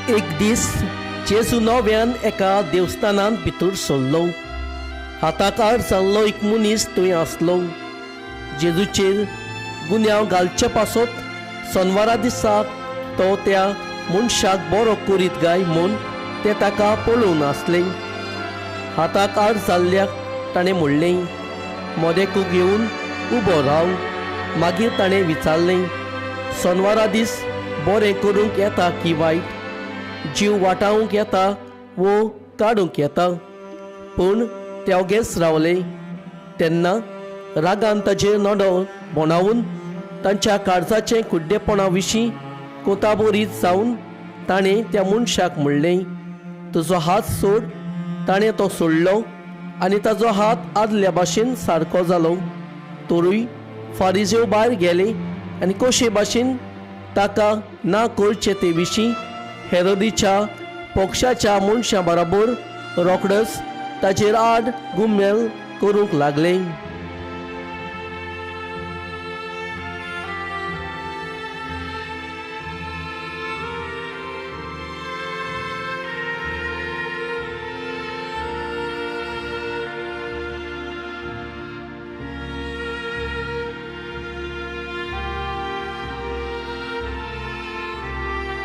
एक दीस जेजू नव्यान एका देवस्थानांत भितर सरलो. हाताक आड जाल्लो एक मनीस थंय आसलो. जेजूचेर गुन्यांव घालचे पासत सोनवारा दिसाक तो त्या मनशाक बरो करीत काय म्हूण ते ताका पळोवन आसले. हाताक आड जाल्ल्याक ताणें म्हणलें, मोदेकूक येवन उबो राव. मागीर ताणें विचारलें, सोनवारा दीस बरें करूंक येता की वायट, जीव वाटावंक येता वो काडूंक येता? पूण ते ओगेच रावले. तेन्ना रागान ताजेर नडो बोणावन तांच्या काळजाचें कुड्डेपणा विशीं कोताबोरीत जावन ताणें त्या मनशाक म्हणलें, तुजो हात सोड. ताणें तो सोडलो आनी ताजो हात आदल्या भाशेन सारको जालो. तरूय फारिजेव भायर गेले आनी कशे भाशेन ताका ना करचे ते विशीं हेरोदीच्या पक्षाच्या मनशां बराबर रोखडोच ताचेर आड गुमेल करूंक लागले.